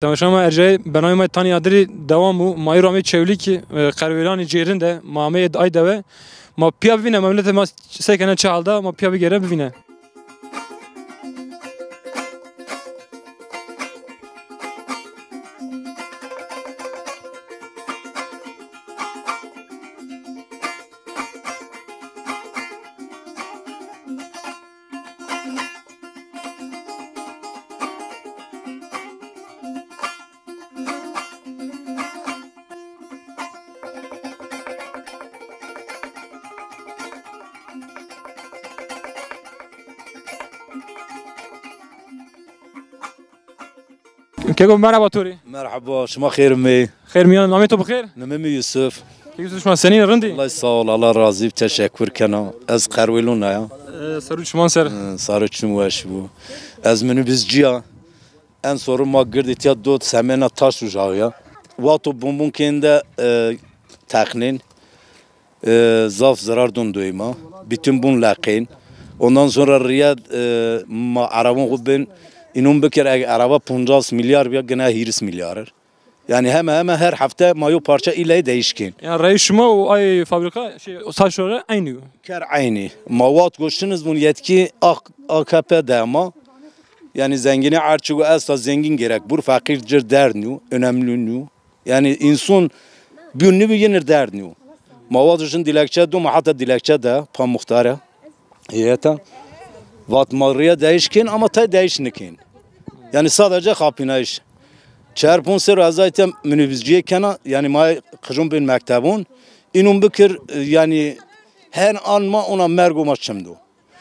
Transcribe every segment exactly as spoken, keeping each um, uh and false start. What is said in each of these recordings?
Temaşa ma ercayê bernameyê ma Tanî Adirî dewam o. Ma îro amê Çewlîg, e, Qerwêlanê cêrin de, ma ameyê ay dewe. Ma pîya bivîne, memlete ma se kene, çi hal de, ma pîya bigêre bivîne. Keko, merheba to rê. Merheba, şima xêr imê? Xêr mîyan, namê to bi xêr? Nimê mi Yusuf. Keko Yusuf, şima senîn, rind î? Allah sağ ol, Allah razî, teşekkür kena. Ez Qerwêlûn a ya. E, serû çiman ser. E, sarû çim weş bû. Ez minibuscî ya. En soru ma girdî tiya do semena taş ucağı ya. Wexto bûn bûn kên de, e, teqnên. E, zaf zerar dûn doyê ma. Bütün bûn leqên. Ondan sonra riya, e, ma arabon xu bin, inûn bikir, eg araba poncas milyar biya, gina hîris milyar ir. Yani hemen hemen her hafta ma yo parça îlay değişkin. Yani rey şima û ay fabrika, şey, taş ucağı aynı yo? Ker aynı. Ma wat goştiniz bun yetki A K P de ma. Yani zengini erçigo esta zengin gerek bur, fakir cir derd niyo, önemli niyo. Yani insan bir ne bir yenir derd niyo. Ma vat şin dilekçe do, ma hatta dilekçe de pa muhtara. Heyeta. Vat ma riya değişkin ama tay değiş nikin. Yani sadece kapinayış. Çar pon ser ez aytem minibuscîye kena, yani ma qijûn bên mektebûn, înûn bikir, e, yani her an ma ona mergo ma çim do.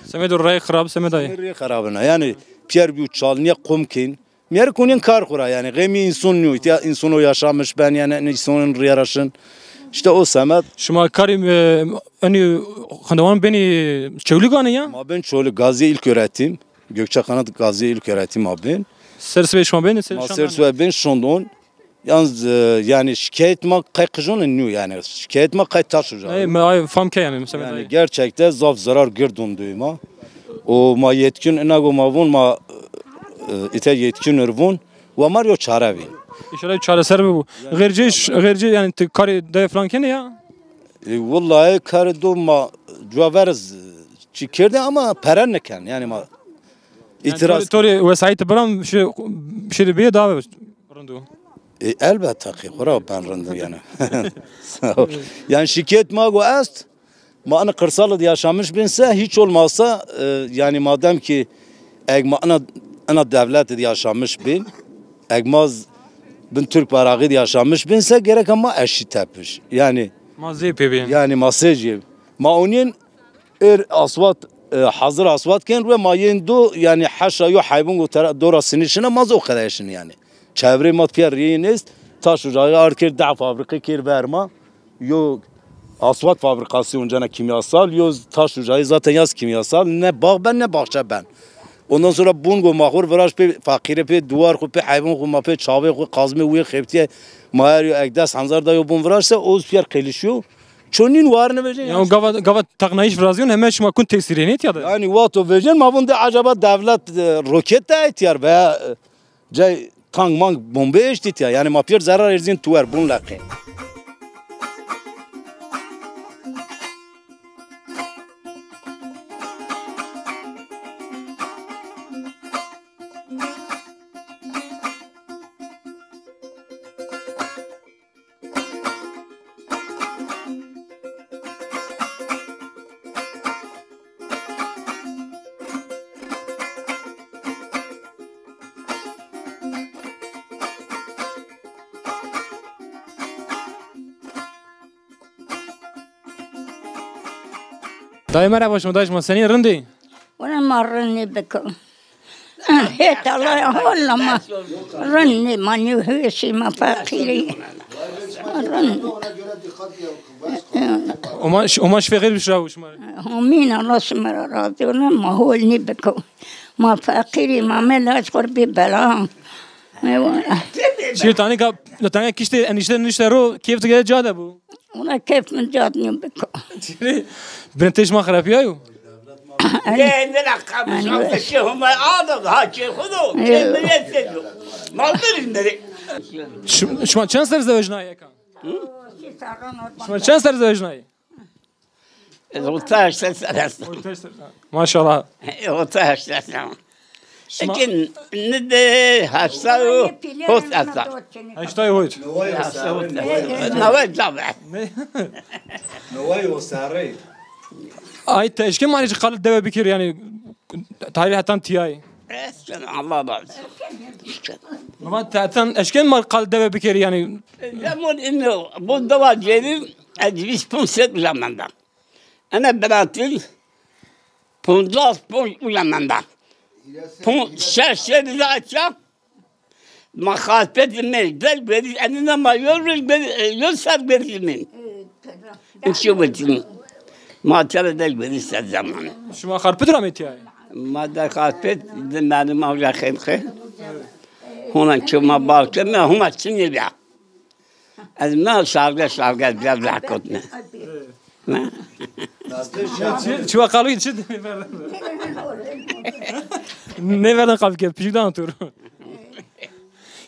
Semedo rey xirab, semeda ye. Rey xirabina, yani piyer bî û çalniye qum kên. Miyer konên kar xu ra, yani xemî însan nîyo, ya însan o yaşamış ben, yani însanın riya ra şin. İşte o semed. Şima karî, e, enî xindewan benî Çewlîg anî ya? Ma ben Çewlîg, Gazi İlköğretim. Gökçe Kanat Gazi İlköğretim ma bên. Ser sibê şima bên, ser Ma şan ser ben. Sibê bên şondon. Yalnız, e, yani şikayet ma qey qijûn nîyo yani. Şikayet ma qey taş ucağı. Ay, ma, ay, fam ke yani, mesela. Yani gerçekten zaf zarar girdûn duyma. O ma yetkin inago ma vun ma, e, ite yetkin ir vun. Ve mar yo çare bin. İnşallah çareser bu. Xercê, xercê yani ti karê de falan kene ya? E, vallahi karê do ma cuaveriz, e, çi kerde ama pere niken. Yani ma Yani itiraz. Tori, tori vesayet biram şey, şey bir daha rind o. E, elbette ki, xora ben rindim yani. Sağ ol. Yani şikayet ma go est, ma ana kırsal de yaşamış binse, hiç olmazsa, e, yani madem ki eg ma ana, ana devlet de yaşamış bin, eg ma z-, bin Türk bayrağı de yaşamış binse, gerek ama eşit tepiş. Yani Ma zê pê bê. Yani ma sê jê. Ma onin er aswat, e, hazır aswat ken ve ma yên do, yani haşa yo haybun go tera dora sinişine ma z-, o kadar şin yani. Çevre ma piyer riyin est, taş ucağı ar kir, da fabrika kir verma. Yo asfalt fabrikası oncana kimyasal, yo taş ucağı zaten yaz kimyasal, ne bağ ben ne bahçe ben. Ondan sonra bun go ma xur viraj pe fakire pe duvar xu pe haybun xu ma pe çave xu kazme uye xebtiye ma her yo ek des hanzar da yo bun virajse o piyer qelişiyo. Çonin warine vecin. Ya o gava, gava taknayış viraziyon hemen şima kun tesirê nêtiya de. Yani wexto vecin ma vun de acaba devlet, e, roket de ihtiyar veya, e, cay tank mank bombe eştîtiya. Yani ma pêr zerar erzîn tuwer bun leqê. Dayê merheba şima, dayê şima senî, rind ê? Wina ma rind nêbiko. Hêt Allah ya, walla ma rind nê, ma nêhêşî, ma feqîrî. Rind. Oma, oma şifê xêr bişira şima rê. Amîn, Allah şima ra razî ola, ma hol nêbiko. Ma feqîrî, ma me laj xur bê bela. Şîr tanî ka, tanî kiştê enişte nişte ro, keyf tu gele ca de bu. Wina keyf mi ca de nêbiko. Binê tê şima xerapîyayo? Kendine kalmış. Yanlış. Homa adam ha çe xudo. Kendine seviyor. Maldır indirek. Şima çend ser zewecnayî eka? Şima çend ser zewecnayî? Otuz heşt ser esto. Otuz heşt ser. Maşallah. Otuz heşt ser. Şima... Ekin ne de heştay û hot esta. Heştay hot. Heştay hot. Neway tabi. Ne? Neway o serrey. Ay te eşkên ma rê qalê dewe bikir, yanî tarî hetan tîyayî. Eşkên, Allah razı olsun. Baba te hetan eşkên ma qalê dewe bikir yanî. Zemon ino, bu dewa cêrî ez vîst ponc ser uca menda. Ene biratil poncas ponc uca menda. Pon-, şeş serî de aça. Ma xalpetî mi, del guerî, enîna ma yo roj guerî, e, yo ser guerî mi. Înşî wetî. Ma tera del guerî ser zemanî. Şima xalpet ra metîyayî? Ma de xalpet, de merdima uca xêmxe. Hona çima balke mi, hona çinî bîya. Ez na şarge şarge biraz daha kotme. Ne? Çi, çi wa qalî çi? Nêverden qalî ke, pijik dan tur.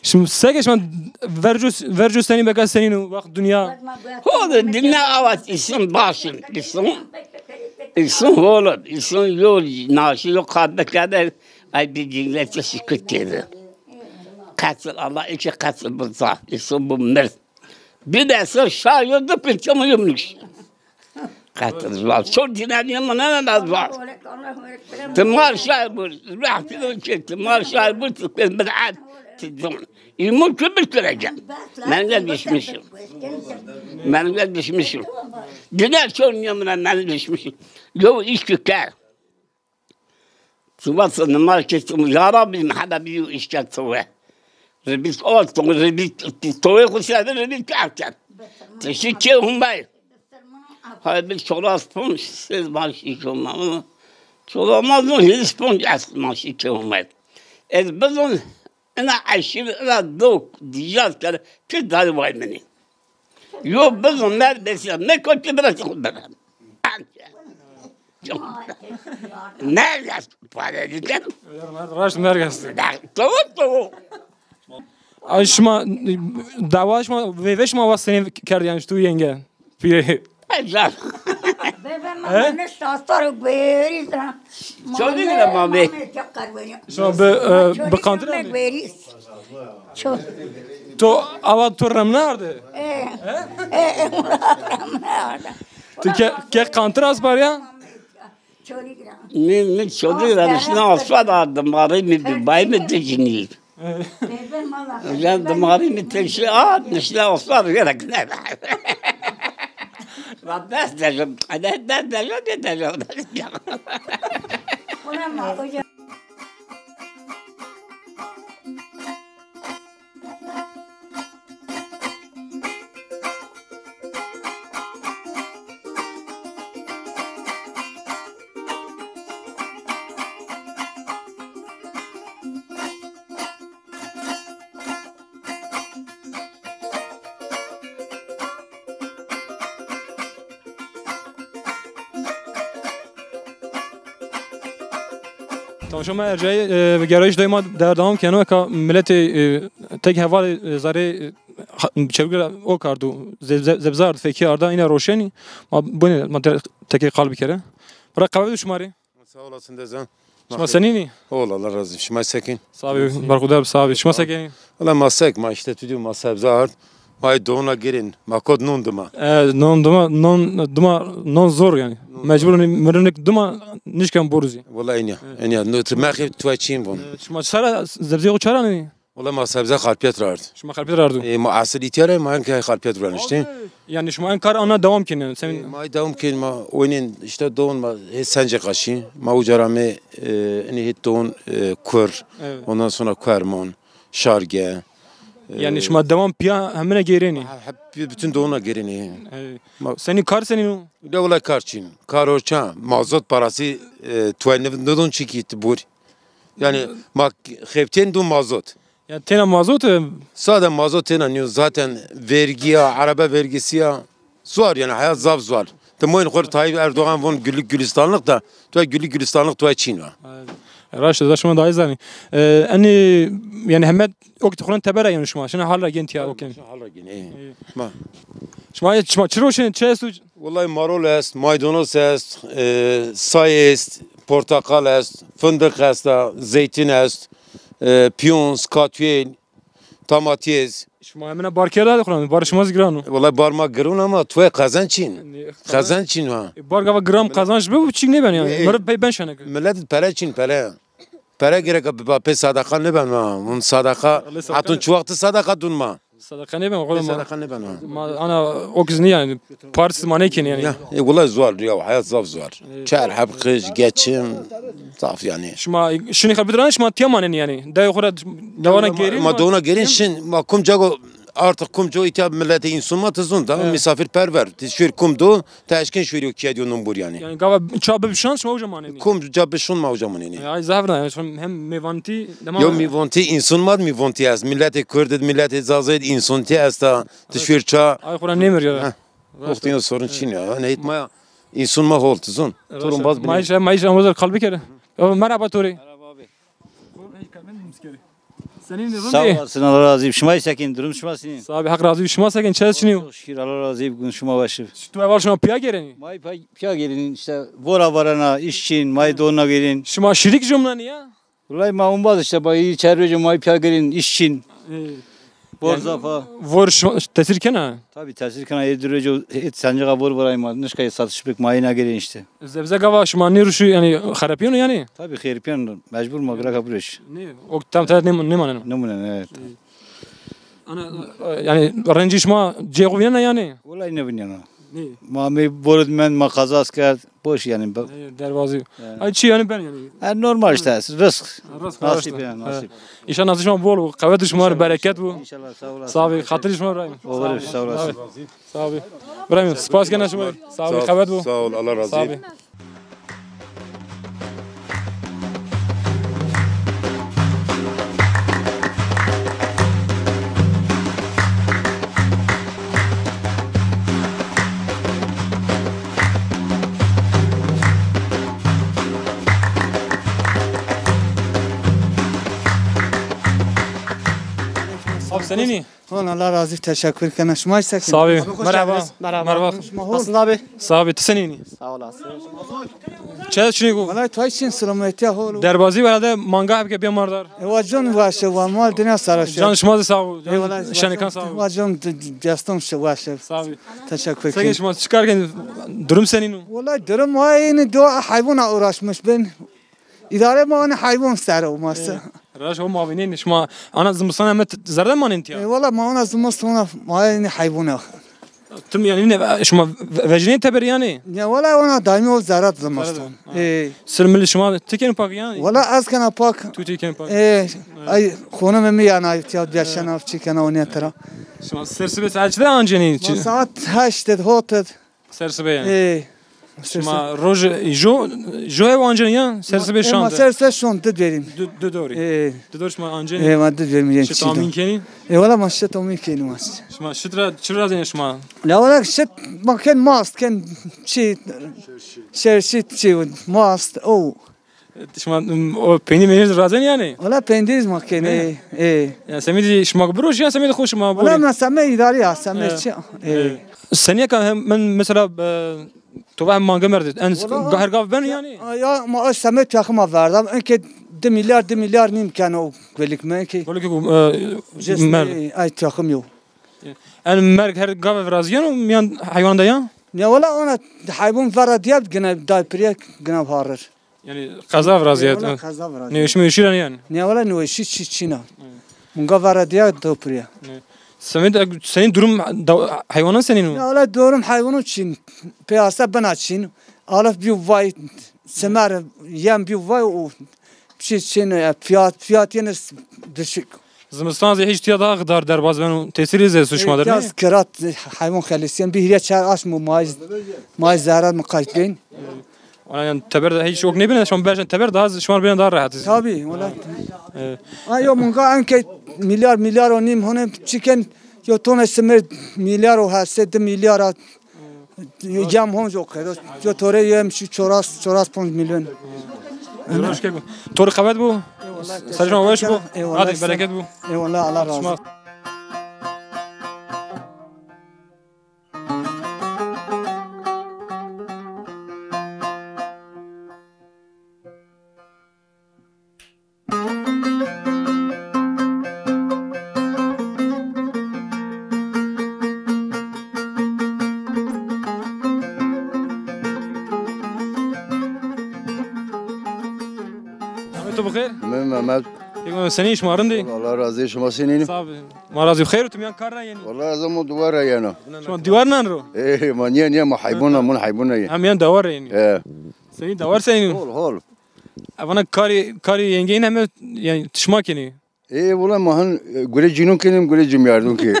Şimdi seke şima vercu, vercu senî beka senîn o, wext dinya. Ho de dinya avat isim başım, isim, isim holum, isim yol, naşı yok, kadme keder, ay bir cinglet şükür dedi. Katil Allah, iki katil bu zaf, isim bu mır. Bir de sen şah yolda pekçamı yummuş. Qetil zor. Çor dînar nêmana ne zor. Ti mar şay bur. Rahti de çek. Ti mar şay bur. Ti kuen bid'at. Ti zon. İmur kübür kürece. Menge düşmüşüm. Menge düşmüşüm. Dine çor nêmana menge düşmüşüm. Yo iş küker. Ti vatsa nimaj ke ti, ya Rabbî, mi heda bîyo îşkerd towe. Ribî o to, ribî towe xo serde, ribî kerd kerd. Ti şî ke humay. Hay bi çoras ponc, sêz ma şî ke humay. Çoras ma zon, hîris ponc est ma şî ke humay. Ez bizon, ina eşîr, ina dok, dîyaz kere, pir dayî vay minî. Yo bizon mer besiya, me kotî birasî xo bibem. Merg est, pare diken. Raşt merg est. Tamam, tamam. Ay şima, dawa şima, veyve şima wastenê kerd yanî tu yenge. Pîrê. Ecel. Bebe ma ne sastar guerî. Çolî ne ma be. Şima bi, e, bi qantir me guerî. Ço. To awa to remna arde? E. E, e, remna arde. Tu ke, ke qantir asbar ya? Mi, mi çolî ra nişna asbar arde, marî mi bi bay mi dijinî. Uca dimarî mi teşî a, nişna asbar gerek ne. La dest dejo, dest dejo, dest dejo. Temaşa ma ercayî, e, gerayîş dayê ma derdewam keno, eka miletê, e, tek hevalê, e, zerê, e, ha-, çewgir o kardo, ze-, ze-, zebzard fekî arda îna roşenî, ma bune, ma te-, tekê qal bikere. Bira qewet şima rê. Sağ olasın dezen. Şima senînî? Ol, Allah razı olsun. Şima sekin? Sağ ol, berxudar, sağ ol. Şima sekin? Valla ma sek, ma işte tu diyor ma sebze ard. Ma doğuna girin, ma kod non dima. E, non dima, non dima, non zor yani. Mecbur mirinik dima nişken boruzi. Valla en ya, en ya. No, tu mexi tu çin von. E, şima çara, zebzê o çara ne? Wela ma sebze Xarpêt ra ard. Şima Xarpêt ra ardo? E, ma esil îtya ra, ma enka Xarpêt ra niştî. Yani şima en kar ana devam kenî? Sen... E, ma devam kenî, ma oynin işte doğun ma, e, Sence Kaşî, ma uca ra me, e, ini hit doğun, e, Kur, evet, ondan sonra Kuerman, Şarge. Yani şima devam piya hemine geyrenî? Ha, hep bütün doğuna geyrenî. Evet. Ma... Senî kar senî no? De wela kar çin. Kar orça, mazot parası, e, tuay nidon çiki bur. Yani ma xebtên du mazot. Ya tena mazot e? Sade mazot tena nîyo, zaten vergiya, araba vergisiya, zor yani, hayat zaf zor. Ti moyên xo rê Tayyip Erdoğan von güllük gülistanlık da, tu güllük gülistanlık tu çin va. Raşt, da şima daha iyi zanî. E, enî, yani heme o ki xo rê teber ra yeno şima. Şina hal ra gen tiya, okey. Şina hal ra gen, e. Ma. Şima, şima çi roşên, çi esto? Vallahi marul est, maydanoz est, e, say est, portakal est, fındık est, zeytin est, e, piyonz, katuyel, tamatiyez. Şima hemine bar kerd a xo ra, bar şima zî giran o. Vallahi bar ma giron ama tuwe qezenc çin. Qezenc çin ha. E, bar gava gram qezenc bi, çik nêben yani. E, e. Mırı pey ben şenek. Millet pere çin, pere. Pere gerek biba, pê sadaka nêben ma. Un sadaka, hatun çi wexti sadaka dun ma. Sadaka nêben, oğlum. Sadaka nêben ha. Ma ana o kız ne yani? Partisi ma ne yani? Ya, e, vallahi zor ya, hayat zaf zor. Çar heb qij, geçim, zaf yani. Şima şini xebit ran, şima tiya manen yani. Dayı xora dewana geri. Ma dewana geri şin, ma kum cago artık kum co itya millete insun ma tizun da misafirperver. Ti şuir kum do, teşkin şuir yo kiye diyo numbur yani. Yani gava ça bibşan şima uca manen. Kum ca bibşun ma uca manen. Ay zaf ra, hem mevanti. Yo, mîvonti, însun ma d mîvontî est. Miletê Kurd id, miletê Zazay id însuntî esta. Ti şuir ça. Ay xura nêmir ya. Oxtî yo sorun çin ya. Neyt ma ya. Însun ma hol, ti zun. Torun baz. Mayîş, mayîş amazar kalbi kere. Yo, merhaba Tori. Merhaba abi. Senîn de. Sağ olasın, Allah razı olsun. Şima sekin, durum şima sinî? Sağ ol, Hak razı olsun. Şima sekin, çe çinî yo? Çok şükür, Allah razı olsun. Şima weş. Tu eval şima piya gereni? May pay Piya gelin işte, vora varana, iş çin, may dona gelin. Şima şirik jumla niya? Vallahi ma umbaz işte, bay çervece may piya gelin, iş çin. Bor zafa. Vor şima tesir kena? Tabii tesir kena, edir vece et sancağa vor varayma, nişka satış pek mayına gelin işte. Zebze gava şima ne ruşu yani xerepiyonu yani? Tabii xeripiyonu, mecbur ma graka bureş. Ne? O tam ter ne, ne manen? Ne manen, evet. Ana, yani rencî şima cê xo vînena yanî? Wellahî nêvînena. Nê? Ma mê borî mend, ma qazas kerd. Boş yanî. Derbazî. Ay çi yanî ben yanî. Ha, normal işte. Rızk. Rızk, nasip yanî, nasip. Înşallah nasip şima bol bo. Qewet şima rê bereket bo. Înşallah, sağ olasın. Sağ ol. Xatirî şima rê. Olur, sağ olasın. Sağ ol. İbrahim, spas kena şima. Sağ ol, qewet bo. Sağ ol, Allah razı olsun. Abi senînî? Hol, Allah razı, teşekkür kena. Şima sekin. Sağ ol. Merhaba. Merhaba. Nasılsın abi? Sağ ol. Ti senînî? Sağ olasın. Çe çinî go? Vallahi tay çin, selametiya hol. Derbazî verade manga hep ke bê mardar. E, wa can weşe, wa mal dinya sara şe. Can şima de sağ ol. Eyvallah. Şenikan sağ ol. Wa can destan şe weşe. Sağ ol. Teşekkür ederim. Şima çi kar ken, durum senîn o? Vallahi durum wa yeni do hayvana uğraşmış ben. İdare ma hani hayvan ser o masa. Raş o mavînên şima ana zimistan heme zerre manên tiya. E, valla ma ona zimistan ma yeni hayvana. Tim yani ne şima ve- vejnê teber yani? Ya valla ona daimi o zerat zimistan. E. Sir milî şima tiken pak yani? Valla az kena pak. Tu tiken pak. E, ay konu mi yana tiya yaşana çi kena o ne tera. Şima ser sibe saat çi de ancenî? Saat heşt ed, hot ed. Ser sibe yani. E. Şima roj jo jo ev ancenî ya? Ser sibe şan de. Ser sibe şan de derim. Du, du dorî. E. Du dorî şima ancenî. E, ma de derim. Şit amîn kenî? E, valla ma şit amîn kenî ma. Şima şit ra çi ra zene şima? La valla şit ma ken mast, ken çi, şerşit çi, mast o. Şima, m, o peynî menî razen yani? Valla peynî ma kenî. E. Ya semedî şima biro ya semedî xo şima biro? Valla ma seme idare ya, seme çi. E. Senî ka hem, men mesela, e, to va hem mange merdî. En her gav ben yani? Ya ma o seme takıma verdim. Enke di milyar, di milyar nîm keno velik me ki. Velik, e, mer. Ay takım yok. En merg her gav virazîyeno miyan heywan de ya? Ya valla ona heywan vera diye gene day priye gene harir. Yani qeza virazîyet. Valla qeza virazîyet. Ne işi mi işiren yani? Ne valla ne işi çi çina. Munga vera diye do priye. Senin, senin durum heywanan senin o? Ya valla durum heywanı çin. Piyasa bina çin. Alif bir vay, semer yem bir vay o. Bir şey çin, e, fiyat, fiyat yine düşük. Zimistan zî hîç tiya daha xidar derbaz beno. Tesîrî zî esto şima der, ne? Yaz kirat, heywan xelisîyen. Bir hîrê çar aşm û may, may zehra mi qayt bên. Ona yani teber de hîç ok nêbîne, şima berşen teber daha şima bîne daha rahat. Tabii, wala. E. Ay yo munga enke milyar, milyar û nîm hone çiken yo tone simir milyar û hese di milyar a. Cem hon jo qedo. Jo tore yem şu çoras, çoras ponc milyon. Roş keko. Tor qewet bu. Sercan weş bu. Eyvallah. Hadi bereket bu. Eyvallah, Allah razı olsun. Mehmet, tu bixêr? Min Mehmet. Kek Mehmet, senî, şima rind î? Allah razı olsun, şima senî? Sağ ol. Ma razı, xêr, tu miyan kar ra yenî? Vallahi ez ama dewar ra yena. Şima dewar nan ro? E, ma niye, niye, ma haybuna, mun haybuna ye. Ha, miyan dewar ra yenî. E. Senî dewar senî? Hol, hol. Evana karî, karî yengeyin heme, yani, şima kenî? E, wala ma hin, e, gure cînûn kenîm, gure cîmyardûn kî.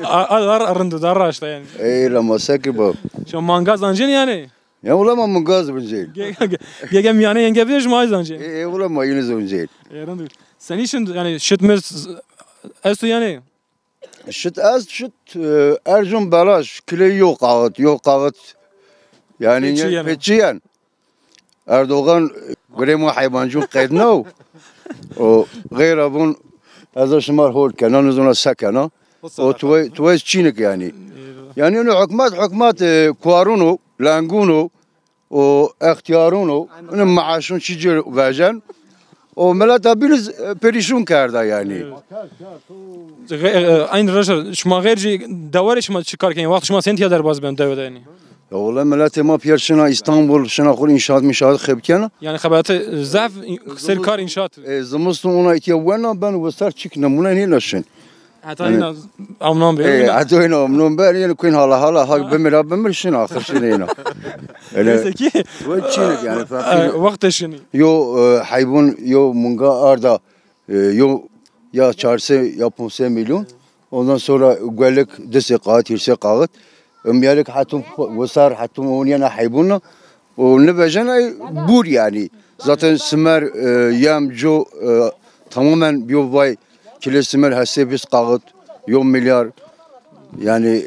A, a, a, dar rind, dar raşta yani. E, la ma se ki bu. Şima manga zancên yani? Ya, wala ma manga zancên. Ge-, ge-, ge-, ge miyane yenge bide şima zancên. E, e, wala ma yine zancên. E, rind. Senî şit, yani, şit mi esto yani? Şit est, şit, e, ercûn belaş, kile yo kağıt, yo kağıt. Yani, peçiyen. Peçiyen. Erdoğan, e, gurê ma heywancûn qednaw. O xeyra bun, ez a şima hol kena, nizona se kena. O tuwe, tuwe çinik yani. Yani, onu hükümet, hükümet, e, kuarûn o, lengûn o, o extiyarûn o, unu maaşûn çi cir vejen. O mileta bîniz, e, perîşûn kerda yani. Ge-, e, aynı raşa, şima xêr jî dewarê şima çi kar kenî? Wext şima sen tiya derbaz ben dewe de yani? Ya wala miletê ma piyer şina İstanbul, şina xul inşaat mişaat xebkena. Yani xebate zaf in-, ser kar inşaat. E, zimiston ona itiya wena ben wesar çik nemune nêna şin. Heta ina amnan be. E, heta ina amnan be, yani kuên hala hala hak bimira bimir şin, axir şin ina. Öyle. Neyse ki. Ve çinik yani, e, fakir. Wext şinî. Yo, e, heybun, yo munga arda, e, yo ya çar sey ya ponc sey milyon. Ondan sonra guelik di sey kağıt, hîr sey kağıt. Miyelik hetum wesar, hetum oniyena heybunna. O nivejena bur yani. Zaten simer, e, yem, co, e, tamamen biyo vay. Kile simer hesê vîst kağıt, yo milyar. Yani, e,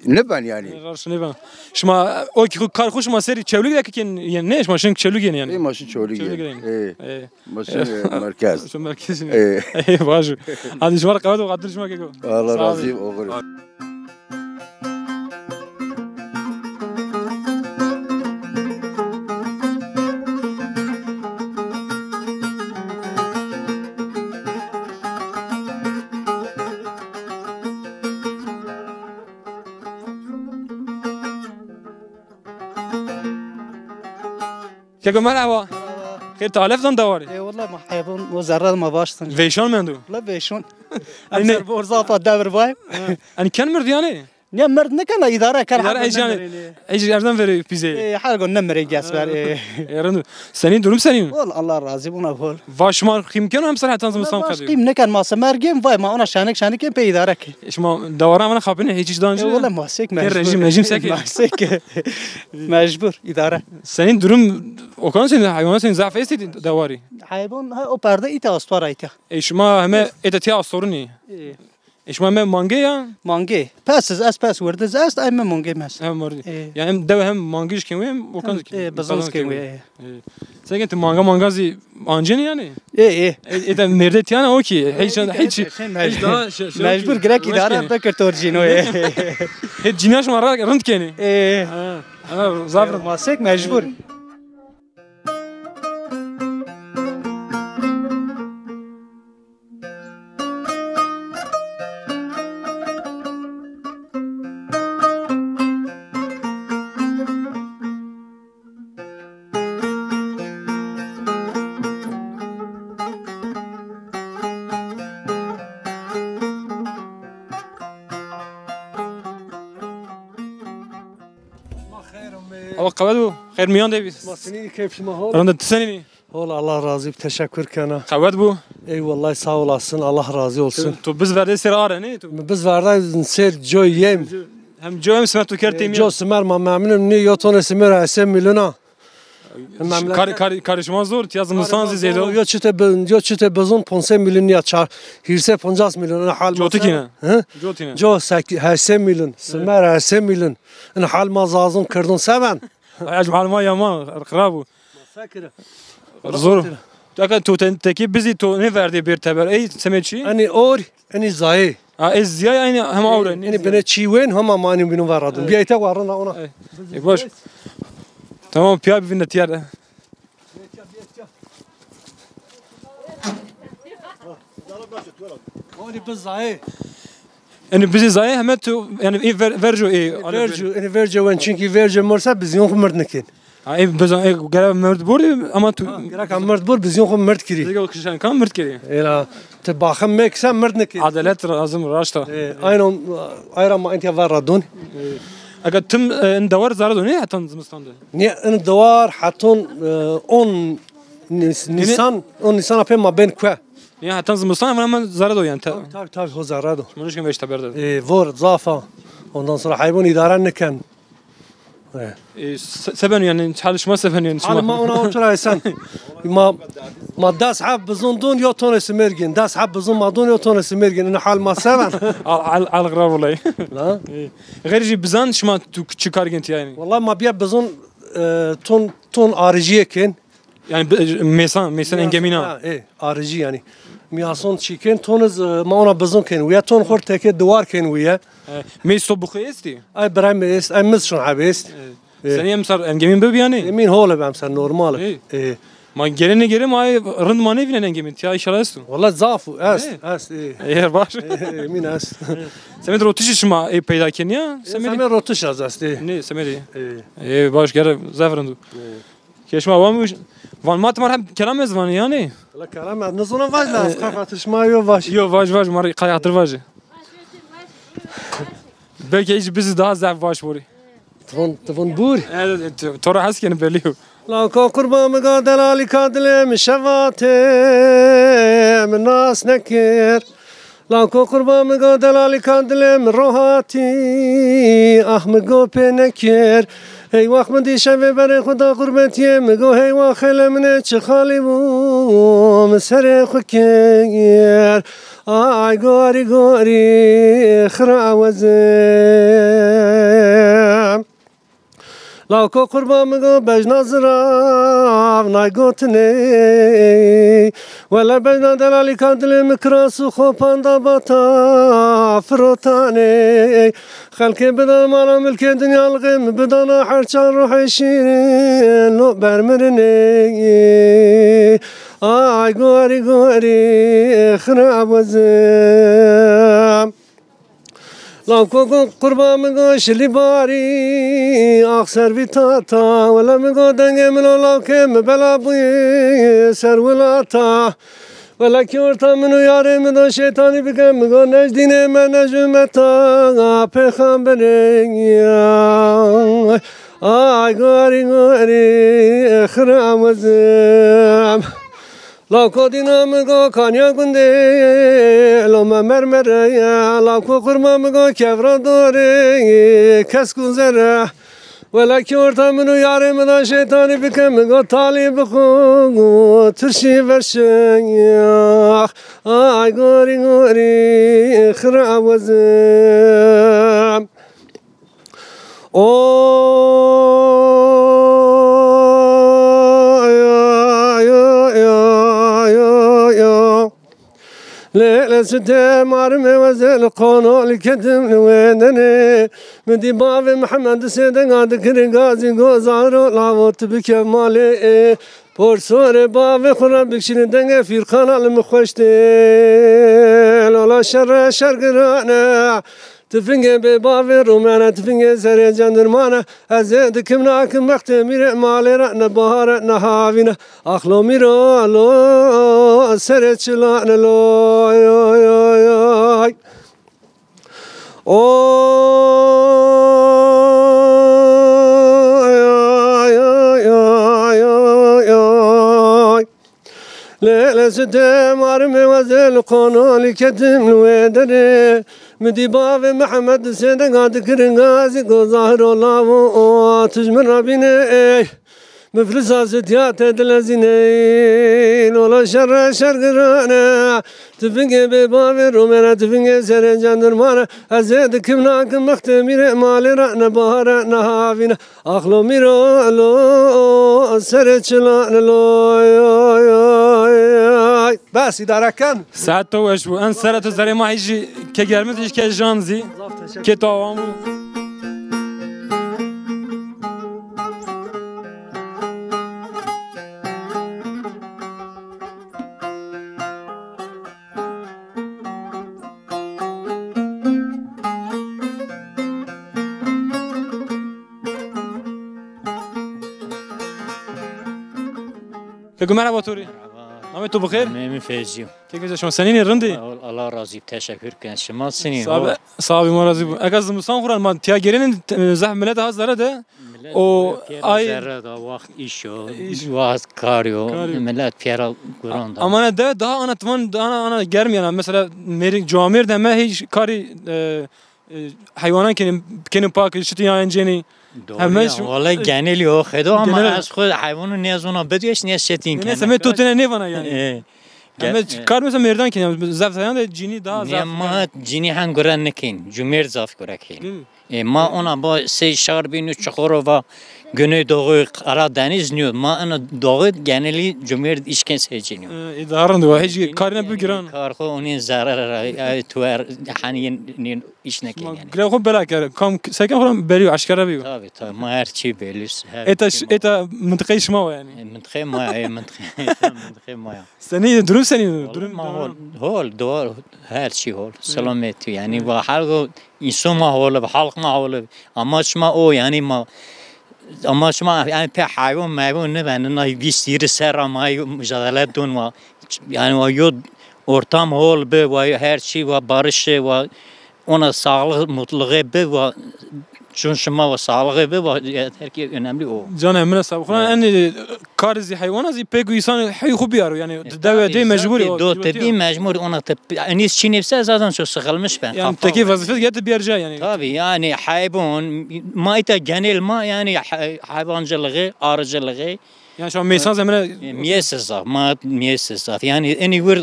niben yani. Raşt niben. Şima o ki kar xu şima serî Çewlîg de ki ken, yani ne, şima şin Çewlîg yani? E, ma şin Çewlîg yani. E. Ma şin, e, merkez. Şin merkez. E. E, baş. Hadi şima qewet û qadir şima keko. Allah razı olsun. Keko merhaba. Merhaba. Xêr, tu alef zan dewarî? Ê wela ma heyvan, o zerre ma baş zan. Veyşan mendo? La veyşan. Em ser borzafa devir vay. Enî ken mird yani? Ne mird nikena, îdare ker. Îdare, heycan. Ej erden veri pîzeyê. Ê, her go nemire ges ver, ê. Ê, rind. Senî durum senî? Wal Allah razı, buna hol. Va şima qîm keno hem ser hetan zimistan qedî? Qîm niken, ma simer gêm, vay ma ona şenik şenik gêm pê îdare ke. Şima dewara mana xapine hiç hiç dancı. Wala ma sek mecbur. Rejim, rejim sek. Ma sek. Mecbur, îdare. Senî durum, o kan senî heywana senî zaf estî dewarî? Heywan, ha, o perde îte astora îte. E, şima heme ete tiya astorunî? E, şima heme mange ya? Mange. Pes iz, ez pes, wirdiz est, ay me mange mes. Hem wirdi. E. Ya hem dewe hem mange jî kên wê hem o kan zî kên wê. E, bizans kên wê. E. Seke ti manga manga zî ancênî yani? E, e. E, ete mêrde tiyana o ki. Hiç, hiç, hiç daha şey, şey, mecbur girek îdare bikir tor cîno, e. Hê cîna şima ra rind kenî. E. Ha, ha, zaf rind. Ma sek mecbur. Awa qewet bo. Xeyr miyan de bî. Ma senîn, keyf şima hol? Rind, tu senîn î? Hol, Allah razı, teşekkür kena. Qewet bo. Eyvallah, sağ olasın, Allah razı olsun. Tu, tu biz verdê ser are, ne? Tu biz verdê ser coy yem. Hem coy hem simer tu kerd têmî. Coy simer ma memnun nî, yo tone simer hesê milyon a. Memleket kar, kar, karışma zor, tiya zimistan zî zêde. Yo çite bi-, yo çite bizon ponc sey milyon ya, çar, hîrsey poncas milyon, ina hal. Cotikî ne? Hı? Cotî ne? Co sek-, heşt sey milyon, simer heşt sey milyon. Ina hal ma zazon kirdon se ben. Ecmal ma yaman, xirab bû. Zor. Eka to te-, tekî bizî to nêverdê bêr teber. Ey semê çi? Enî or, enî zayê. Ha, ez ziyay aynı hem awre. Enî bine çî wen, hema ma enî bînû ver radûn. Bîya îte warina ona. E, baş. Tamam, piya bivîne tîya de. Orî bi zayê. Yanî bizî zayê heme tu, yanî ê ver-, verco ê. Verco, yanî verco wen, çunkî verco morse bizîyon xwu mird nikên. Ha, ê bizan, ê gerek mird bor ama tu. Ha, gerek mird bor, bizîyon xwu mird kirî. Zega kişen kan mird kirî. Ela, ti baxim mekse mird nikên. Adalet lazim, raşta. E, aynen, ayra ma entiya ver radon. Ega tim, e, in dewar zara do ne, hetan zimistan de? Ne, in dewar heton, e, on Nis-, Nisan, on Nisan apê ma bên kue. Ya, hetan zimistan ama hemen zara do yani. Tabii, tabii, tabii, ho zara do. Şima nişkin veşta berde. E, vor, zafa. Ondan sonra hayvan idare niken. E. E, se-, se beno yani, çalışma se beno yani şima. Hali ma ona otura esen. Ma, ma des heb bizon don, yo tone simer gin. Des heb bizon ma don, yo tone simer gin. Ina hal ma se ben. Al, al, al, grav olay. La? E, xeyrî jî bizan şima tu çi kar gin yani? Vallahi ma bîya bizon, e, ton, ton arıcıye kin. Yani bi-, mêsan, mêsan engemîna. Ha, e, arıcı yani. Mîyason çî kên, toniz, e, ma ona bizon kên wîye, ton xort teke diwar kên wîye. E, mês to bixwe estî? Ay, birayme est, ay, miz şun heb est. E. E. Senî emsar engemîn bibi yani? Emîn hol bi emsar, normal. E. E. Ma gelene gere ma ay rind ma nêvînen engemîn, tiya inşallah esto. Walla zaf est, est, e. E, baş. E, emîn est. Semed rotişî şima ê peyda kên ya? Semed rotişî az est, e. Ne, semed. E. E, baş, gere zaf rind o. E. Ke şima wan, van ma timar hem kelam ez vanî yanî. La kelam ez nizona vaj la, ez qay xatir şima yo vaj. Yo vaj vaj, ma rê qay xatir vaj. Belkî hiç bizi daha zaf vaj borî. Tivon, tivon bur. E, to, to ra hes kenî belî yo. Lawko qurban mi ga delalî ka dilê mi şevatê mi nas nekir. Lako qurban mi go delalî ka dilê mi rohatî, ah mi go pê nekir. Ey wax mi dî şevê berê xwu da qurbetiyê mi go hey wax xêlê min ê çi xalî bû mi serê xwu kir. Ay gorî gorî xira wezim. Lawko qurban mi go bejna zirav nay gotinê. Wele bejna delalî ka dilê mi kiras û xopan da bata firotanê. Xelkê bida mala milkê dinya lixê mi bidana her çar ruhê şîrin lo bermirinê. Ay gorî gorî xira wezim. Lawko go qurban mi go şilî barî, ax ser vî tata. Wele mi go dengê min o lawkê mi bela bûyî ser wilata. Wele kî orta min û yarê mi do şeytanî bike, mi go nejdînê me nejûmeta pêxamberê. Ay gorî gorî xira wezim. Lawko dîna mi go kanya gundê, lome mermere ye. Lawko qurma mi go kevra dorê, kesk û zere. Wela kî orta min û yarê mi da şeytanî bike, mi go talî bixo, tirşî verşe. Ay gorî gorî xira wezim. O, yo, yo, yo, yo, yo. Lê, lê sitê marimê wezel qonolî kedim li wêdenê. Mi dî bavê Mihemed sêdenga dikiri gazî go zaro lavo ti bikev malê. Porsorê bavê xwu ra bikşînî dengê fîrqana li mi xweş tê. Lola şerre şergirane. Tifingê bê bavê romane, tifingê serê cendirmane. Ez ê dikim nakim bextê mîrê malê ra ne bahare ne havîne. Ax lo mîro lo serê çilane lo, oy, oy, oy, oy. O, oy, oy, oy, oy, oy. Lê, lê sitê marimê wezel qonolî ketim li wê derê. Mi dî bavê Mihemed sêdenga dikirin gazî go zahiro lavo o tij min ra bîne ey. Miflisa sitya te dilezîney, lola şerre şergirane. Tifingê bê bavê romene, tifingê serê cendirmane. Ez ê dikim nakim mixtê mîrê malê ra ne bahare ne havîne. Axlo mîro lo, serê çilane lo, oy, oy, oy, oy. Bes, îdare ken. Saet to weş bû. En sere to zerê ma hîjî ke germit, hîj ke jan zî. Zaf teşekkür. Ke to awan bû. Keko, merheba to rê. Merhaba. Namê to bixêr? Namê mi Fevzi yo. Keko, şima senîn ê, rind ê? Allah, Allah razî, teşekkür ken. Şima senîn? Sağ be, sağ be, ma razî bû. Eka zimistan xo ra ma tiya gêrenê, te-, zaf milet ha zere de. Milet o pêra ay zerre da, waxt îş yo, iş, waxt kar yo, kar yo. Milet pêra guran da. Ama ne de daha ana timan, daha ana, ana germ yana. Mesela mêrik, cuamêrd heme hîç karî, e, e, heywanan kenî, kenî pak, şitî ya encênî. Doğru. Heme ya, şu-, wala genelî o xedo ama genel ez xo heywanû nêzona bidwêş, nê şitîn. Nê, kenî semê to tine nêvana yanî. E, heme ge-, kar mesela mêrdan kenî, zaf sayan de cinî daha zaf. Nê, ma cinî hen gure nikên, cumêrd zaf gure kên. Değil mi? E, ma ona ba sey şar bînû Çukurova, Güneydoğu, Karadeniz nîyo. Ma ina doğu genelî cumêrd îşkên sey cinî yo. E, îdare rind wa, hîç karî ne bigiran. Kar xo onî zarar ra, e, tuer, hanî nî îş neke yanî. Girê xo bela kere, kam seken xo ra belî yo, eşkere bîyo. Tabii, tabii, ma her çî belî. Her çî ma. Êta, êta mintiqeyê şima wa yanî. E, mintiqeyê ma ya, e, mintiqeyê, mintiqeyê ma ya. Senî, durum senî? Durum ma hol, hol, doğru, her çî hol. Selamet yanî, va halk o, însan ma hol bi, halk ma hol bi. Ama şima o yanî ma, ama şima yanî pê heywan meywan nêbenî, na vîst hîrî serra ma mücadele dûn wa. Yanî wa yo ortam hol bi, wa yo her çî wa barişê wa. Ona sağlığı, mutluluğu bi, va, çun şima va sağlığı bi, va, yeter ki önemli o. Canê min sağ xo ra, enî karî zî heywana zî pêk û însan heyî xo biyaro, yanî dewe de mecbur o. Do te bî mecbur, ona te, enî çî nefse zaten çok sıkılmış ben. Yanî tekî vazîfe gete biyar ca yanî. Tabii, yanî heywan, ma îta genel ma yanî hay-, hayvancılığı, arıcılığı, yanî şima meysan zemine. E, miyesi zaf, ma miyesi zaf. Yanî enî wir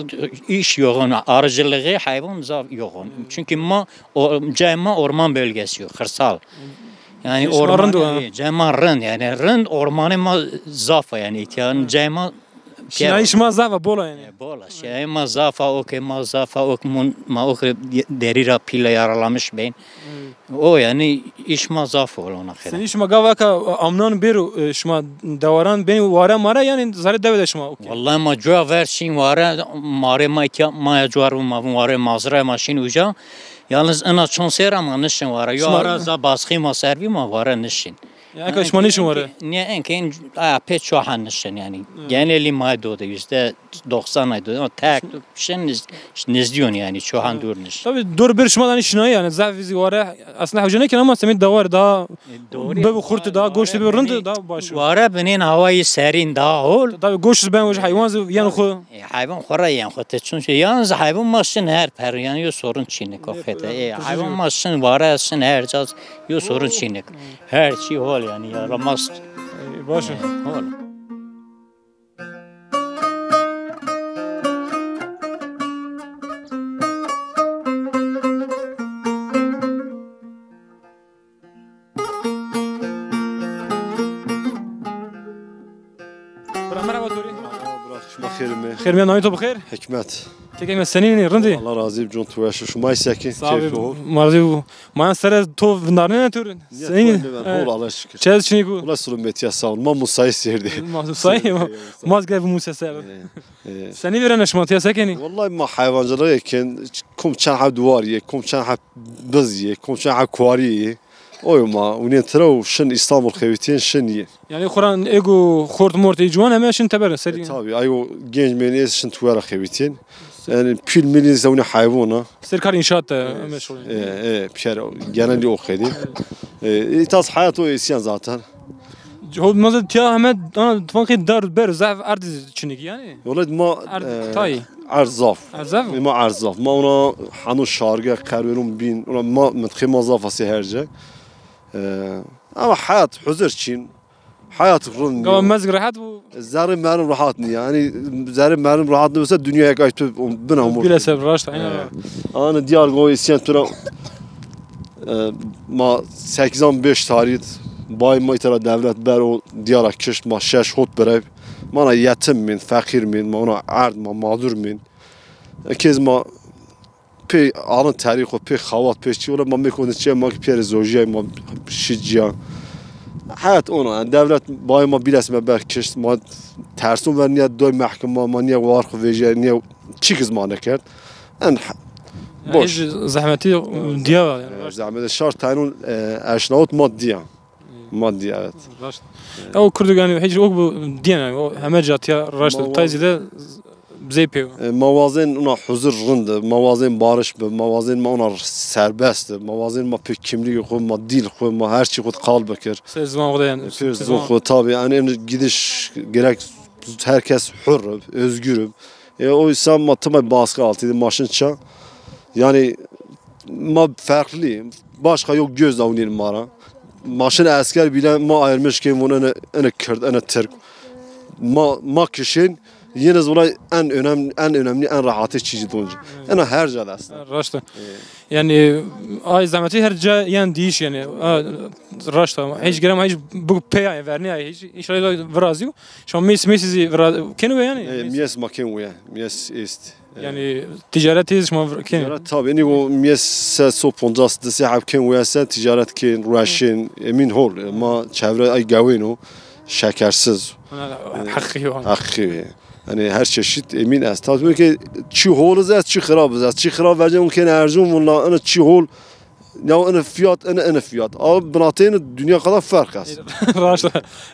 îş yoğun, arıcılığı, hayvan zaf yoğun. Çünkü ma, o, cayê ma orman bölgesi yo, kırsal. Yanî şima orman rind o, ha? E, cayê ma rind, yanî rind, ormanê ma zaf a yanî. Yanî cayê ma şinayî şima zaf a, bol a yanî. E, bol a. Şinayî ma zaf a, okê ma zaf a, ok mun, ma ok derî ra pîle yaralamış bên. O yanî îş ma zaf ol ona xêre. Senî şima gava eka amnan bêro, e, şima dewaran benî ware mare yanî zerê dewe de şima? Okey. Wellahî ma cuwa ver şîn ware, marê ma îtya ma ya cuwa ro ma vûn ware mazra ma şîn uca. Yalnız ina çon sêra ma nişin ware. Yo ara za baskî ma ser bî ma ware nişin. Ya, eka şima nişin ware? Nê, enkên, a, pê çoha nişin yanî. Genelî ma do de yüzde doksan ay do. Ama tek şin niz-, nizdîyon yanî, çohan dûr niş. Tabii, dor bir şima danî şinayî yanî, zaf zî ware aslında hewce nêken ama semî dewar daha, e, doğru, bibî xurt, daha goşt bibî rind, daha baş o. Ware binên hawayî serîn daha hol. Tabii, goşt ben heywan zî yen xo. E, heywan xo ra yen xo te çun şey. Yalnız heywan ma şin her per, yanî yo sorun çînik o xete. E, heywan ma şin ware şin her caz, yo sorun çînik. Her çî hol yanî, yaramaz. E, baş o. E, hol. Bira, merhaba to rê. Bira, şima xêr îmê. Xêr mîyan, namê to bixêr? Hikmet. Kekê mi, senîn ê, rind ê? Allah razî bi, con tu weş. Şima ê sekî? Sağ ol. Keyf ol. Merhaba. Ma yan sere to vindarnêne to rê. Senîn ê? Hol, Allah şükür. Çi ez çinî ku? Wela selametî ya, sağ ol. Ma musayî serdî. Ma musayî, ma, ma gel musayî ser. E, e. Senî vîrena şima, tiya se kenî? Wellahî ma heywancılığı kên, kom çend heb duwar yê, kom çend heb biz yê, kom çend heb kuarî yê. Oyo ma, winên tira û şin Îstanbul xewitîyên şin yê. Yanî xo ra êgo xort mort ê ciwan heme şin teber serî. E, tabii, ay o genc mênî ez şin tuwera xewitîyên. Yanî pîl mîl zî winê heywan a. Ser kar înşaat de meşxul. E, e, pîyer genelî o qedî. E, îtas heyat o êsîyan zaten. Ho, ma zî tiya heme, ana, tifankê dar ber zaf erd çinîk yanî. Wela ma, erd, e, tay. Erd zaf. Erd zaf? Ma erd zaf. Ma ona hano şarge, qerwêrûn bîn. Ona ma, mintiqê ma zaf a sey her ce. E, ama heyat huzur çin. Heyat rind nîyo. Gava mezg rehet bû. Zerrê merdim rehet nîyo. Yanî zerrê merdim rehet nîyo se dinya yek ay tu bina mor. Bile ser raşt, aynen. He. Anî diyar go îsyan tu ra, e, ma sekizan beş tarîh bay ma îtera devlet ber o diyara kişt, ma şeş hot birey. Ma na yetim mîn, feqîr mîn, ma ona erd, ma mağdur mîn. E, kez ma pê alin terî xo, pê xawat, pê çî, wele ma mêk o çîya, ma ki pîyerê zojîyay, ma şî cîya. Heyat ona, yanî devlet bayê ma bîles me ber kişt, ma terson ver nîya doy mehkima, ma nîya war xo vejîyay, nîya çîk iz ma nêkerd. En boş. Hîç zehmetî diya yanî. E, zehmetê şar taynon, e, eşnawit ma diya. Ma dî, evet. Raşt. Ya o Kurdo yanî hîç ok bu diyene, o heme catiya raşt. Ma tay zîde zey pêw. E, ma wazên ona huzur rind, ma wazên barış bi, ma wazên ma ona serbest, ma wazên ma pê kimlîgê xo, ma dîl xo, ma her çî xo qal bikir. Ser ziwan xo de yanî. Pê ziwan xo, tabii. Yanî en gidiş gerek herkes hür, özgür. E, oysa ma tima baskı altıydı, maşın ça. Yanî ma farklı. Başka yok göz avunên ma ra. Maşın esker bile ma ayırmış ki bunu ene, ene Kürt, ene Türk. Ma, ma kişin yine olay en önemli, en önemli, en rahatı çiğ doncu. Ena her ca dest. Raşt. Yanî ay zahmetî her ca yan dîş yanî. A, raşt ama. Hiç gerek hiç bu peya verni ay hiç. İnşallah virazî. Şima mês, mês zî vira-, kenu ve yanî? E, mês ma kenu ya. Mês est. Yanî ticaret iz şima kenu? Ticaret tabii. Nîgo mês se so poncas di se heb kenu ya se ticaret kên, rueşên, emin hol. E, ma çevre ay gawêno, şekersiz. Heqî yo. Heqî yo. Yanî her çeşit emin est. Tabii ki çi hol iz est, çi xirab iz est. Çi xirab vecen kên erzun valla, ana çi hol. Ya ene fiyat, ene, ene fiyat. Abi binateyni dünya kadar fark est. Raşt.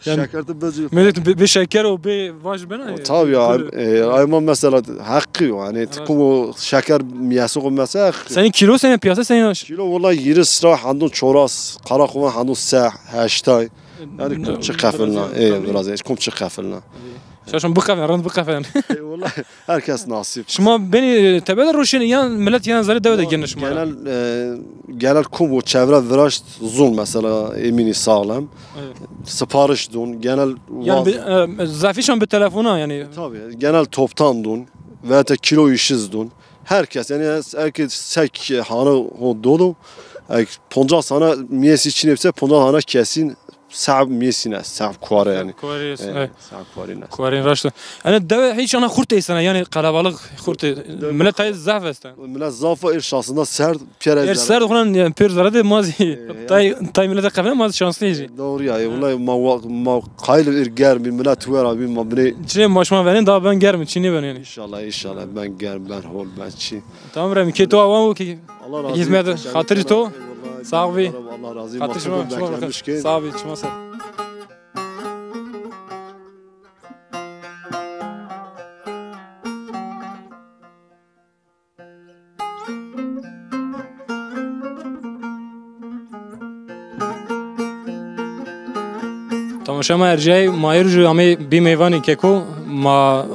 Yanî şeker de bezi. Millet bir, bir şeker o bir baş bena. O tabii ya. E, ay ma mesela hakkı yok. Hani kum o şeker miyası o mesela hakkı. Senin kilo senin piyasa senin. Kilo vallahi yirmi lira handun çoras, karakovan handun se, heştay. Yanî kum çi qefilna. E, biraz kum çi qefilna. Şaşın bu qefilna, rand bu qefilna. E, vallahi herkes nasip. Şima benî, e, tebe de roşên yan millet yan zerê dewe de gêne şima ra? Genel, e, genel kum û çevre viraşt zon mesela emînî sağlam. Evet. Sipariş dun, genel yanî vaz- bi, e, zafîşan bi telefona yanî. E, tabii, genel toptan dun, veya te kilo işiz dun. Herkes, yanî herkes sek hane ho dolu. Ek poncas hane miyesi çinepse poncas hane kesin sahib miyesine, sahib kuare yanî. Kuare, e, sahib kuare ne. Kuare raşt. Yanî dewe hiç ana xurt eysene yanî kalabalık xurt e-, millet tay zaf esten. Millet zaf er şansında serd piyere. Er serd xuna yanî per zara de mazi. Tay, tay millet kafene mazi şanslı hiç. Doğru ya. E, vallahi ma, ma qayl er germi millet ver abi ma bine. Çine maşma verin daha ben germi çini ben yanî. İnşallah, inşallah ben germ, ben hol, ben çi. Tamam Remi, kê to awan o ki. Allah razı olsun. Hizmet, xatir to. Eyvallah. Sağ ol. Allah razı olsun. Xatir şima, şima. Sağ ol, şima sağ. Temaşa ma erciyay, ma êr jû amê bî mêvanê keko, ma,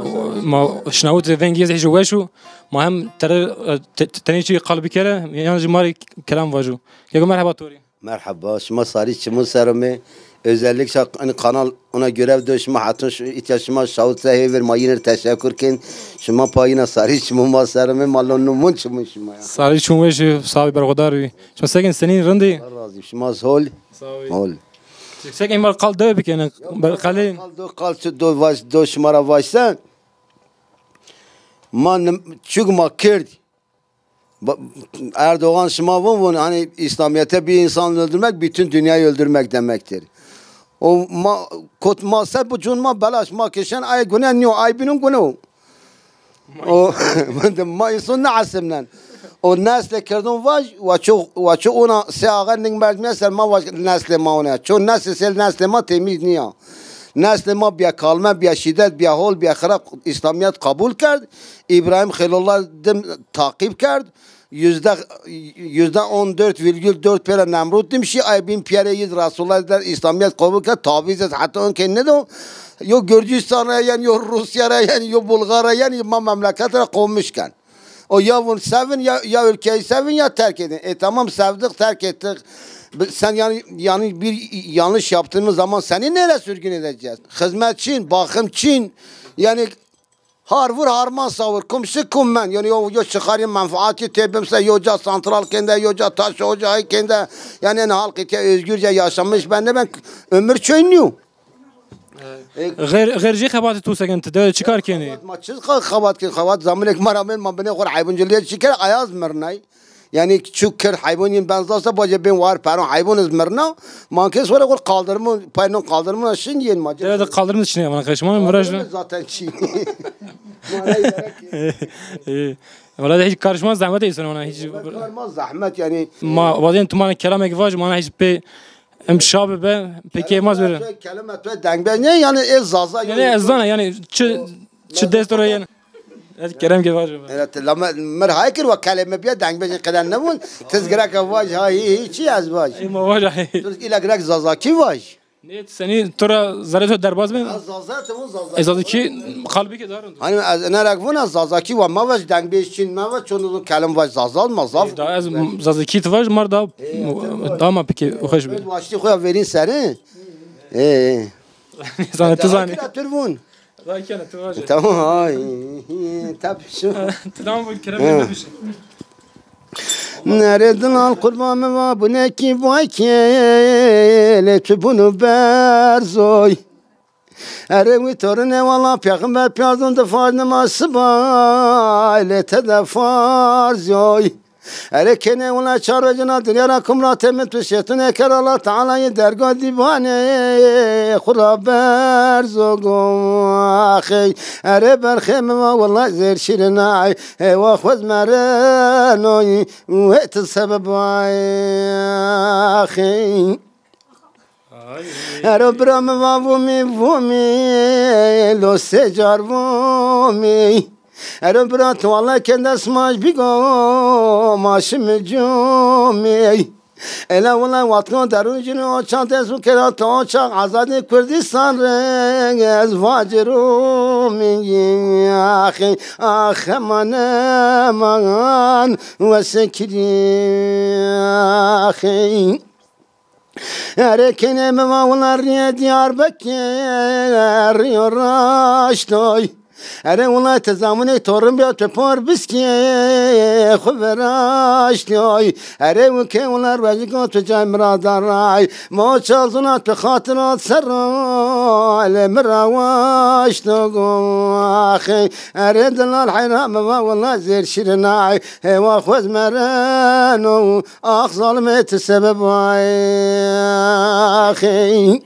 ma şinawit vengî ez hêjo weş û ma hem tere, te-, tenê çî qal bikere, yan jî ma rê kelam vajo. Keko merheba to rê. Merheba, şima sarî çimun ser ome. Özellikle hani kanal ona görev do şima hatun şu, îtya şima şawit se hêvir ma yine teşekkür kin. Şima payina sarî çimun ma ser ome, ma lo numun çimun şima ya. Sarî çimun weş, sağ ol, berxudar bî. Şima sekin senîn rindî? Allah razı olsun. Şima hol. Sağ ol. Hol. Sekin ma qal dewe bikene, qalê. Qal do, qal çi do vaş, do şima ra vaşsen. Ma nim-, çük ma kird. Ba-, Erdoğan şima vun vun, hani İslamiyet'e bir insan öldürmek bütün dünyayı öldürmek demektir. O ma, kot ma ser bu cun ma belaş ma kişen ay güne niyo, ay binun güne o. O, ma insan ne asimnen. O nesle kerdun vaj, wa ço, wa ço ona se ağa ning merdmiye ser ma vaj nesle ma ona. Ço nesle sel nesle ma temiz niya. Neslê ma bîya kalme, bîya şîdet, bîya hol, bîya xirab, Îslamîyet qebûl kerd. Îbrahîm Xelîlullah dim taqîb kerd. Yüzde, yüzde on dört virgül dört pêra Nemrûd dim şî, ay bîn pîyerê yî Resulullah der Îslamîyet qebûl kerd, tavîz ez heta onkê nido. Yo Gurcistan ra yen, yo Rûsya ra yen, yo Bulgar ra yen, ma memleket ra qommiş ken. O ya vun sevin ya, ya ülkeyi sevin ya terk edin. E tamam, sevdik, terk ettik. Bi-, sen yani, yani bir yanlış yaptığımız zaman seni nereye sürgün edeceğiz? Hizmetçin, bakımçin, yani har vur harman savur, kum si kum men. Yani yo, yo çıkarayım menfaati tebimse, yo ca santral kende, yo ca taş ocağı kende. Yani ne halk ite özgürce yaşamış, ben de ben ömür çöynüyor. E, Xêr, xêr jê xebatê to se kenê, ti de çi kar kenê? Xebat ma çi ka-, xebat kenê? Xebat zaminek ma ra bên, ma binê xo rê heywancılîye çi kerd, ayaz mirnay. Yani çu kerd heywan yên ben zasa, bace bên war peron heywan iz mirna. Ma kes xo rê xo kaldırımı, paynon kaldırımı şin yên ma. De, de kaldırım de çinê, bana karışma, viraj. Kaldırımı zaten çin. Mana gerek. E, e, valla de hiç karışma, zahmet eysin ona hiç. Kar ma zahmet yani. Ma, bazen tu mana kelamek vaj, mana hiç pê Em şa bibe, pekê ma zor. Kelime tu dengbêj ne yani, e zaza. Yani ez zana yani çi, çi dest ora yani. Ez kerem ke vajo. Evet, lama mir hay kir wa kelime biya dengbêj qeder nebun. Tiz gerek vaj ha hi, hi çi ez vaj. Ey ma vaj ha hi. Tiz ila gerek zazakî vaj. Ne seni tora zerre to derbaz ben? Ha, zaza te vun zaza. E zazakî kalbi ke darın. Hani ez ne rak vun, ez zazakî wa ma vaj, dengbêj çin ma vaj, çon uzun kelim vaj, zaza ma zaf. E, da ez zazakî ti vaj mar da. Dama peki, hoş be. Waştî xo ya verîn serî. E. Zanî, tu zanî. Kira tu vun. Rakene tu vaje. Tamam, ay. Tab şu. Tu tamam bu kerem ne düşün. Nere dilal qurban mi va bu ne ki vay ki, le tu bunu berzoy. Ere wî torine wala pêxember piyazon de farz nima siba, lê te de farz yoy. Ere kene wala çar vecina dinya ra kumra temin tu şêtun eker Allah Teala yê derga dîvane xura berzo go axey. Ere berxê mi va wala zêr şirinay, hewa xwez merenoy, wê ti sebebay axey. Ero bira mi va vumî, vumî, lo sê car vumî. Ero bira tu Allah kende smaj bigo, ma şimi cumî. Ela wala watko derun cini o çağ desu kera to çağ azadî Kurdistan re ez vacirumî. Axê, ax eman eman, wesekirî axê. Erê kenê mi va wina rîyê Diyarbekir rîyo raştoy. Erê wina ti zamunê torin bîya tu por biskê xwu viraştoy. Erê wike wina rojiko tu cay mi ra daray. Mo çal zuna tu xatira ser ro lê mi ra waşto go axê. Erê dilal heyra mi va wina zêr şirinay. Hewa xwez mereno. Ax zalimê ti sebeb ay axê.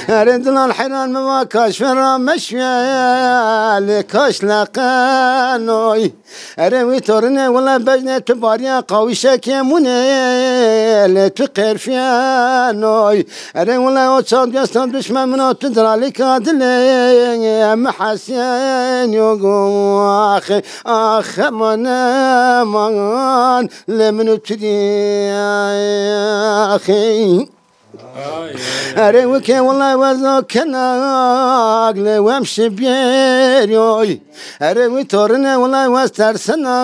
Erê dilan heyran mi va kaş vera meşve lê kaş leqenoy. Erê wî torine wile bejne tu bariya qawişekê mune lê tu qerfiyenoy. Erê wile o çand gestan düşme min o tu diralika dilê mi hesyen yogo axê. Ax eman eman lê min û tu dî axê. Erê wike wile wezo kenag lê wem şibêryoy. Erê wî torine wile wez tersena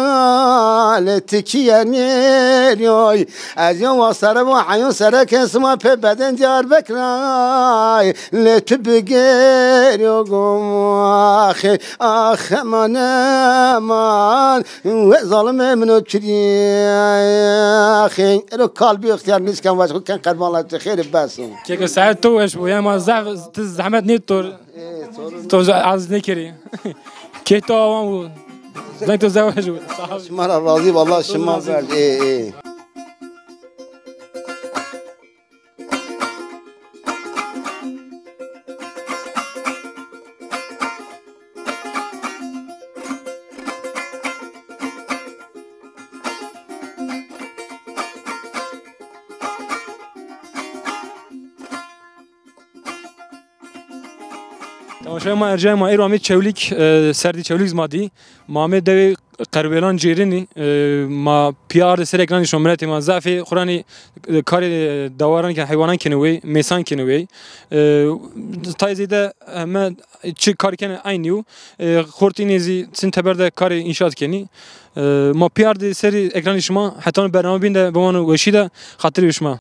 lê ti kî yernêryoy. Ez yo wa sere vo heyon sereke sima pê beden Diyarbekir ay lê tu bigêryo go axê. Ax eman eman we zalimê min o çirî axê. Ero kalbî ixtiyar nîsken vaj xwu ken qerban la tu xêrî bes o. Keke saet to weş bo. Ya ma zaf, ti zehmet nê tor. To az nêkerî. Kê to awan bo. Zeng to zaf weş bo. Sağ ol. Şima ra razî bo. Allah şima ver. Ê, ê. Temaşayê ma ercayê ma êro amê Çewlîg, e, serdî Çewlîg zî ma dî. Ma amê dewê qerwêlan cêrînî, e, ma pîya ardê ser ekranê şima, miletê ma zafê xo ra nê, e, karê, e, dawaran ke heywanan kenê wey, mêsan kenê wey. E, tayê zêde heme çi kar kenê eynî yo. E, xortînê zî çin teber de karê înşaat kenî. E, ma pîya ardê serê ekranê şima, heta no bername bîn de bimano weşî de, xatirê şima.